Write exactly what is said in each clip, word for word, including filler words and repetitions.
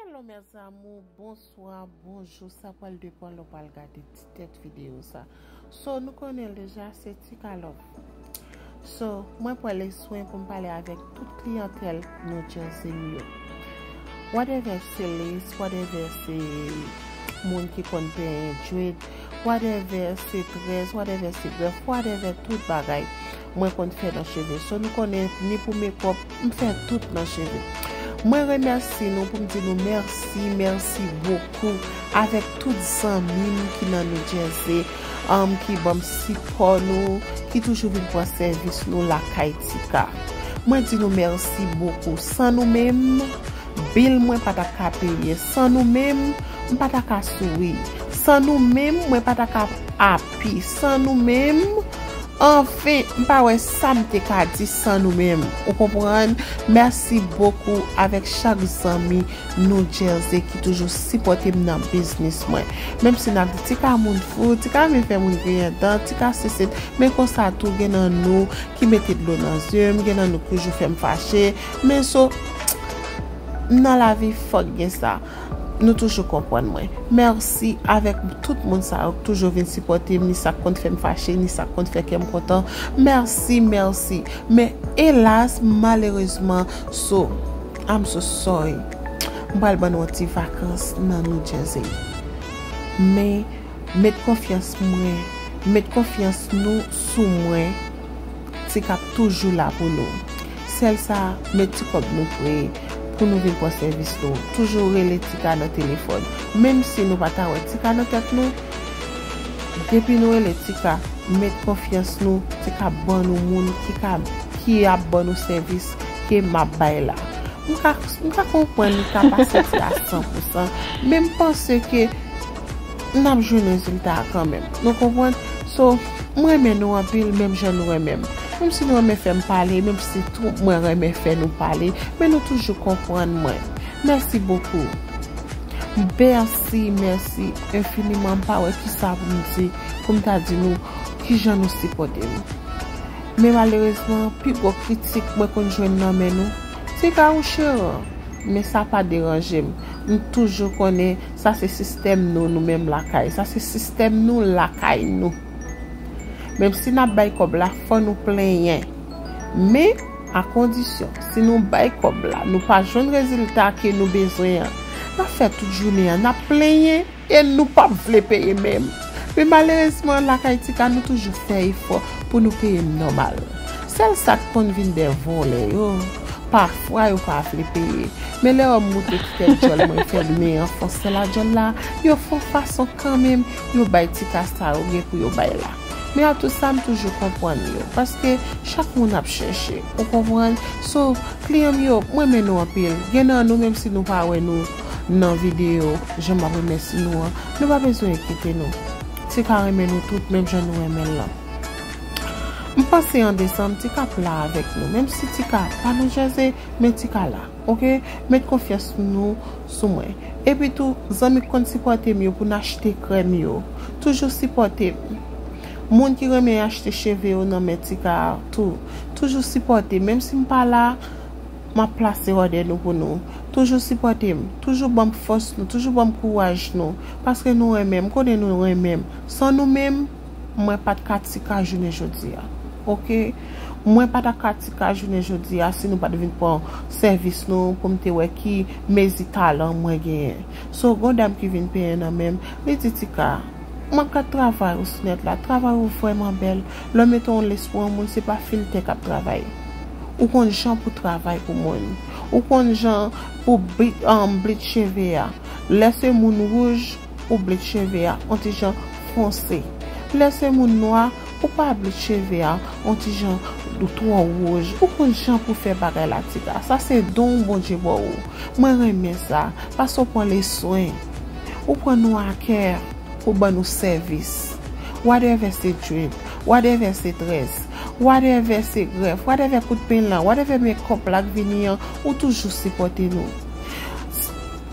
Hello mes amours, bonswa, bonjou, sa pral depann lè w pral gade ti tèt videyo sa. So, nou konnen l deja, se Tika Love. So, mwen pran leswen pou m pale avèk tout kliyantèl New Jersey m yo. Whatever se lace, whatever se moun ki konn penyen dread, whatever se trèz, whatever se grèf, whatever tout bagay mwen konn fè nan cheve. So, nou konnen ni pou makeup, m fè tout nan cheve. Mwen remèsye nou pou m di nou mèsi, mèsi bokou avèk tout zanmi m ki nan New Jersey, um, ki ban m sipò nou, ki toujou vin pran sèvis nou lakay Tika. Mwen di nou mèsi bokou. San nou menm, bil mwen pa t ap ka peye. San nou menm, m pa t ap ka souri. San nou menm, mwen pa t ap ka api. San nou menm, anfen, m pa wè sa m te ka di san nou menm. Ou konprann? Mèsi bokou avèk chak zanmi New Jersey ki toujou sipòte m nan biznis mwen. Menm si n ap di Tika moun fou, Tika renmen fè moun griyen dan, Tika sesi, men konsa tou gen nan nou ki mete dlo nan zye m, gen nan nou ki toujou fè m fache. Men so, nan lavi fòk gen sa. Nou toujou konprann mwen. Mèsi avèk tout moun sa yo ki toujou vin sipòte m, ni sa k konn fè m fache, ni sa k konn fè kè m kontan. Mèsi, mèsi. Men elas, malerezman, so, I'm so sorry. M pral ban nou yon ti vakans nan New Jersey. Men, met konfyans mwen, met konfyans nou sou mwen. Tika ap toujou la pou nou. Sèl sa, met ti kòb nou pre pou nou vin pran sèvis nou. Toujou rele Tika nan telefòn. Menm si nou pa ta wè Tika nan tèt nou, depi nou rele Tika, met konfyans nou, Tika ban nou moun ki ka, ki ap ban nou sèvis ke m ap bay la. M ka, m ka konprann li ka pa soti a san pou san, men m panse ke n ap jwenn rezilta a kanmenm. Nou konprann? So, m renmen nou anpil, menm jan nou renmen m. Menm si nou renmen fè m pale, menm si tou mwen renmen fè nou pale, men nou toujou konprann mwen. Mèsi bokou. Mèsi, mèsi enfiniman. M pa wè kisa pou m di, pou m ta di nou kijan nou sipòte m. Men malerezman, pi gwo kritik mwen konn jwenn nan men nou, Tika ou cheran. Men sa pa deranje m. M toujou konnen sa se sistèm nou, nou menm lakay. Sa se sistèm nou lakay nou. Menm si n ap bay kòb la, fò nou plenyen. Men, a kondisyon, si nou bay kòb la, nou pa jwenn rezilta ke nou bezwen an, n ap fè tout jounen an, n ap plenyen e nou p ap vle peye menm. Men malerezman, lakay Tika, nou toujou fè efò pou nou peye m nòmal. Sèl sa k konn vin de vòlè yo, pafwa yo pa vle peye. Men lè yo montre ti tèt djòl mwen fè men anfonse la djòl la, yo fè yon fason kanmenm, yo bay ti kasa yo gen pou yo bay la. Men a tout sa, m toujou konprann yo, paske chak moun ap chèche, ou konprann? So, kliyan m yo, mwen renmen nou anpil. Gen nan nou, menm si nou pa wè nou nan videyo, jan m ap remèsye nou an, nou pa bezwen enkyete nou. Tika renmen nou tout, menm jan nou renmen l lan. M panse an desanm, Tika ap la avèk nou. Menm si Tika pa nan Jèze, men Tika la, oke? Met konfyans nou sou mwen. Epi tou, zanmi k konn sipòte m yo pou n achte krèm yo, toujou sipòte m. Moun ki renmen achte cheve yo nan men Tika a tou, toujou sipòte m. Menm si m pa la, m ap plase òdè nou pou nou. Toujou sipòte m, toujou ban m fòs nou, toujou ban m kouraj nou, paske nou renmen m, m konnen nou renmen m. San nou menm, mwen pa t ka Tika jounen jodi a. Oke? Mwen pa t ap ka Tika jounen jodi a si nou pa t vin pran sèvis nou pou m te wè ki mezi talan mwen genyen. So, gon dam ki vin penyen nan men m, li di, Tika, mwen gad travay ou sou nèt la, travay ou vrèman bèl. Lè w mete yon lace pou yon moun, se pa filtè k ap travay. Ou konn jan pou travay pou moun. Ou konn jan pou bli-, um, bleach cheve a. Lè se moun wouj, ou bleach cheve a yon ti jan fonse. Lè se moun nwa, ou pa bleach cheve a yon ti jan twò wouj. Ou konn jan pou fè bagay la, Tika. Sa se don Bondye ba w. Mwen renmen sa, paske w pran leswen. Ou pran nou a kè pou ban nou sèvis. Whatever se dread, whatever se trèz, whatever se grèf, whatever kout penlan, whatever makeup la k vini an, ou toujou sipòte nou.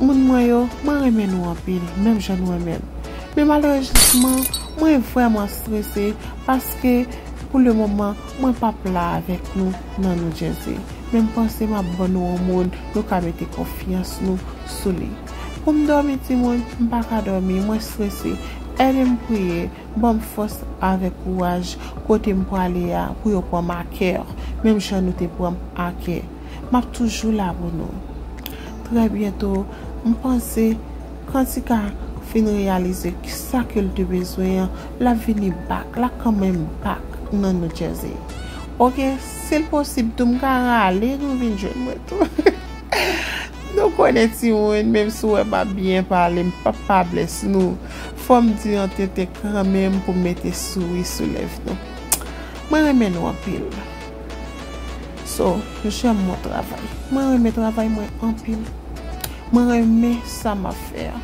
Moun mwen yo, mwen renmen nou anpil, menm jan nou renmen m. Men malerezman, mwen vrèman strese paske pou le moman, mwen p ap la avèk nou nan New Jersey. Men m panse m ap ban nou yon moun nou ka mete konfyans nou sou li. Pou m dòmi, timoun, m pa ka dòmi, mwen strese. Ede m priye, ban m fòs avèk kouraj kote m prale a pou yo pran m akè, menm jan nou te pran m akè. M ap toujou la pou nou. Trè byento, m panse, kantika fin reyalize sa ke l te bezwen an, l ap vini back, l ap kanmenm back nan New Jersey. Oke, si l posib tou, m ka rale nou vin jwenn mwen tou. Nou konnen, timoun, menm si w wè m ap byen pale, m p ap pa bless nou. Fò m di yon tenten kanmenm pou m mete souri sou lèv nou. Mwen renmen nou anpil. So, j'aime mon travail. Mwen renmen travay mwen anpil. Mwen renmen sa m ap fè a.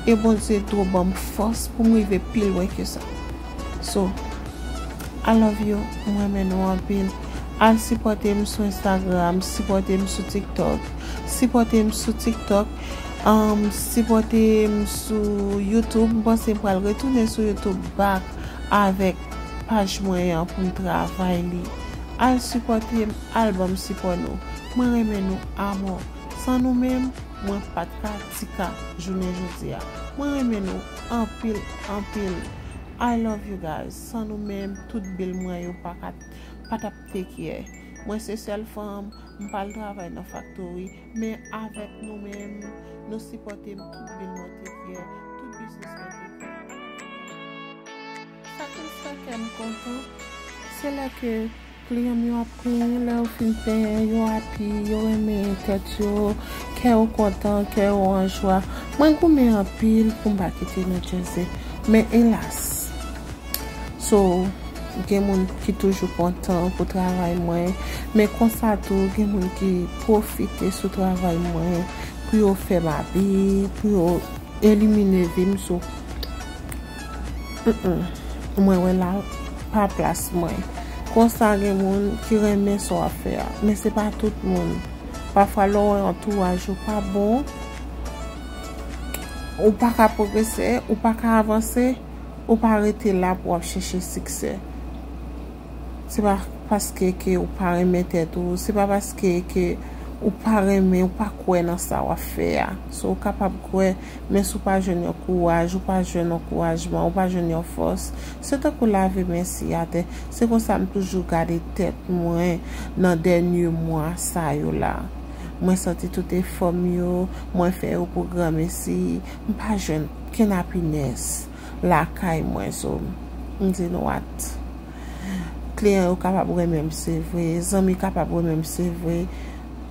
E Bondye tou ban m fòs pou m rive pi lwen ke sa. So, I love you. Mwen renmen nou anpil. Al sipòte m sou Instagram, sipòte m sou TikTok. Sipòte m sou TikTok. Um, sipòte m sou YouTube. M panse m pral retounen sou YouTube back avèk paj mwen an pou m travay li. Al sipòte m, al ban m sipò nou. Mwen renmen nou amò. San nou menm, mwen pa t ka Tika jounen jodi a. Mwen renmen nou anpil, anpil. I love you guys. San nou menm, tout bil mwen yo pa ka, pa t ap te kyè. Mwen se sèl fanm, m pa al travay nan faktori, men avèk nou menm, nou sipòte m, tout bil mwen te kyè, tout biznis mwen te kyè. Sa ki fè kè m kontan, se lè ke kliyan m yo ap penyen, lè yo fin penyen, yo api, yo renmen tèt yo, kè yo kontan, kè yo an jwa. Mwen goumen anpil pou m pa kite New Jersey. Men elas. So, gen moun ki toujou kontan pou travay mwen. Men konsa tou, gen moun ki pwofite sou travay mwen pou yo fè m abi, pou yo elimine vi m sou. Mm-mm. Mwen wè la pa plas mwen. Konsa gen moun ki renmen sa w ap fè a, men se pa tout moun. Pafwa lè w wè antouraj ou pa bon, ou pa ka pwogrese, ou pa ka avanse, ou pa rete la pou w ap chèche siksè. Se pa paske ke ou pa renmen tèt ou, se pa paske ke ou pa renmen, ou pa kwè nan sa w ap fè a. So, ou kapab kwè, men si w pa jwenn yon kouraj, ou pa jwenn ankourajman, ou pa jwenn yon fòs, se tankou lave men si atè. Se konsa m toujou gade tèt mwen nan dènye mwa sa yo la. Mwen santi tout efò m yo, mwen fè yo pou granmesi, m pa jwenn kenn apinès lakay mwen. So, m di, "You know what?" Kliyan yo kapab renmen m, se vre. Zanmi kapab renmen m, se vre.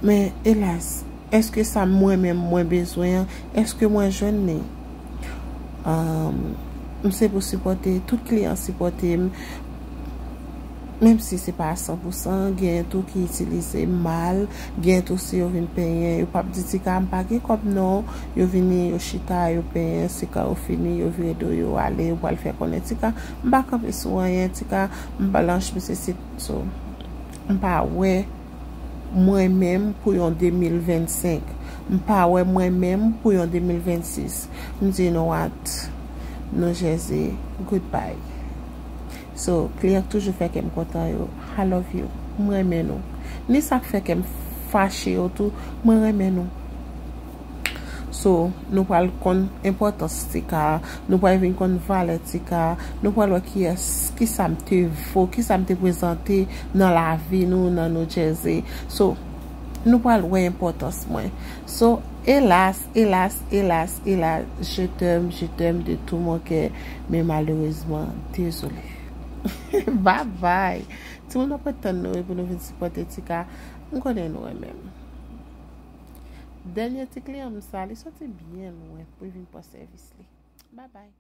Men, elas, èske sa mwen menm mwen bezwen an, èske mwen jwenn li? Um, m se pou sipòte, tout kliyan sipòte m. Menm si se pa a san pou san, gen tou ki itilize m mal, gen tou si yo vin penyen, yo p ap di, "Tika, m pa gen kòb non." Yo vini, yo chita, yo penyen, se kan yo fini, yo vire do yo ale, yo pral fè konnen, "Tika, m pa kanpe sou anyen, Tika, m blanch, m sesi." So, m pa wè mwen menm pou yon de mil vennsenk. M pa wè mwen menm pou yon de mil vennsis. M di, "You know what? New Jersey, goodbye." So, kliyan k toujou fè kè m kontan yo, I love you. Mwen renmen nou. Ni sa k fè kè m fache yo tou, mwen renmen nou. So, nou pral konn enpòtans Tika, nou pral vin konn valè Tika, nou pral wè kiyès, kisa m te vo, kisa m te prezante nan lavi nou, nan New Jersey. So, nou pral wè enpòtans mwen. So, elas, elas, elas, elas, je t'aime, je t'aime de tout mon cœur, men malerezman, dezole. Bye bye. Timoun, ap ret tann nou wi pou nou vin sipòte Tika. M konnen nou renmen m. Dènye ti kliyan m sa, li soti byen lwen pou l vin pran sèvis li. Bye bye.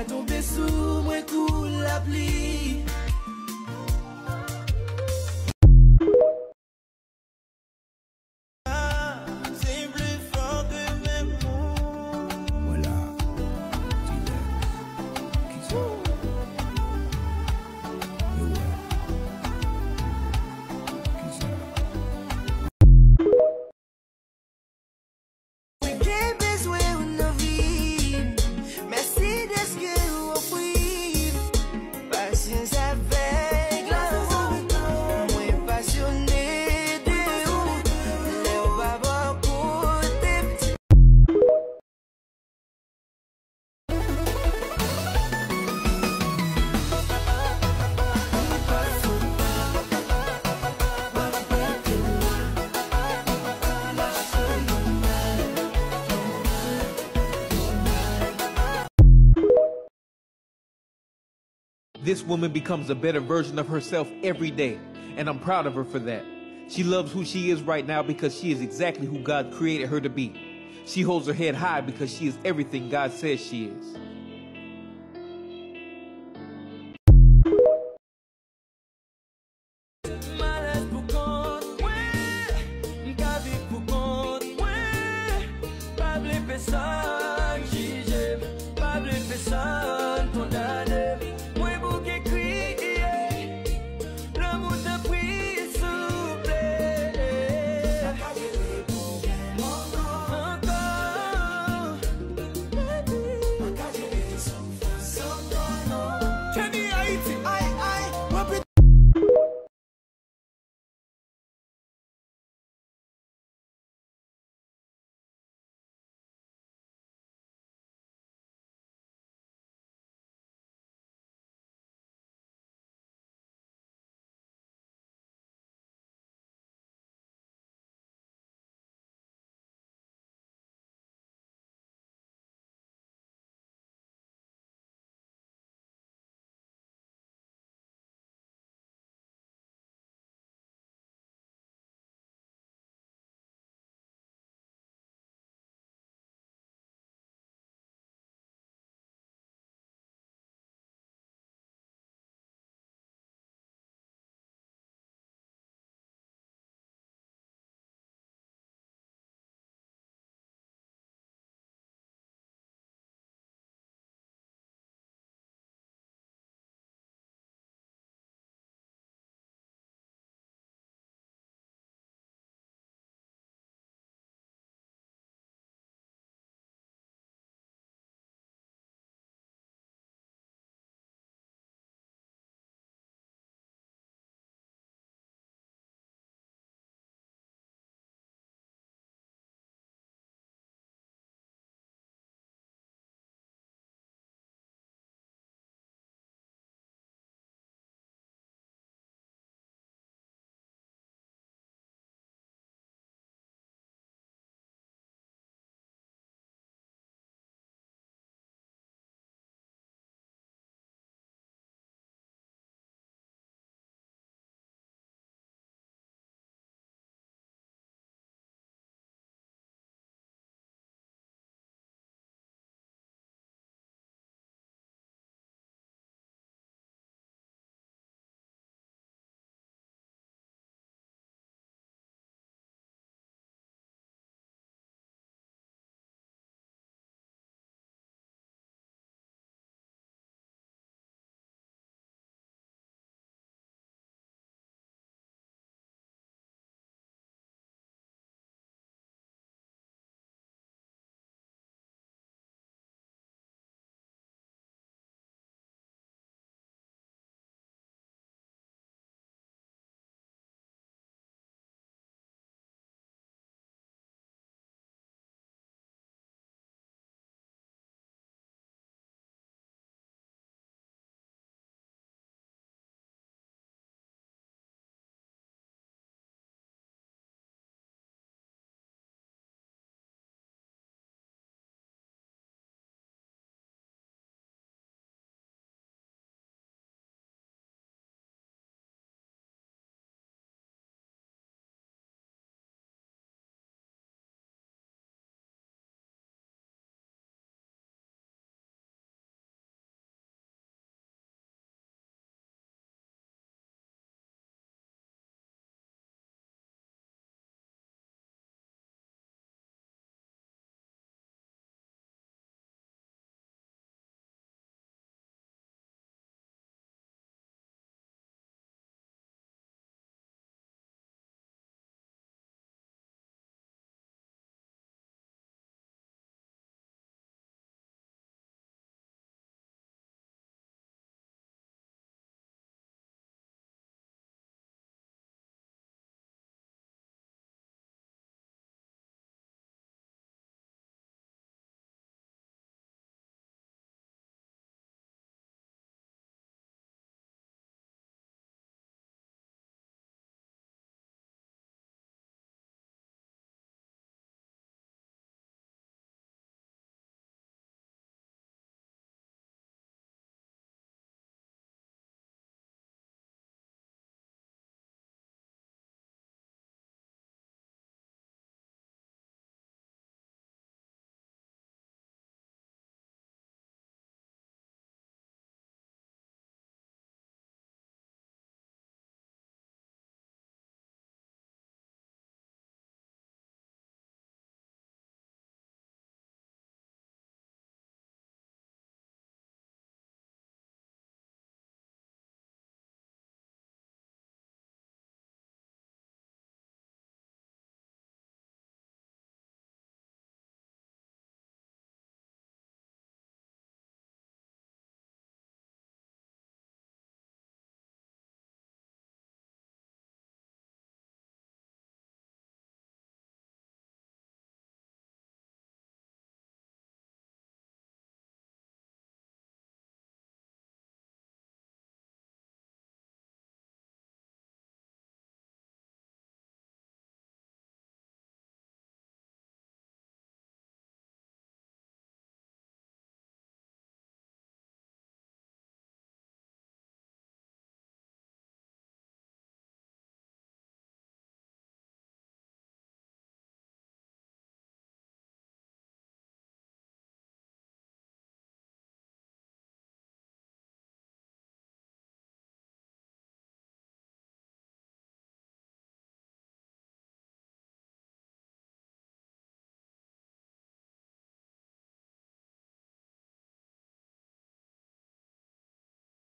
Tonbe sou mwen kou lapli. Mwen la, T-Rex. Kisa? Yo wè. Kisa? Mwen gen bezwen ou nan vi m. Mèsi dèske ou ofri m pasyans avèk lanmou. Mwen pasyone de ou lè w pa bò kote m. This woman becomes a better version of herself every day, and I'm proud of her for that. She loves who she is right now because she is exactly who God created her to be. She holds her head high because she is everything God says she is.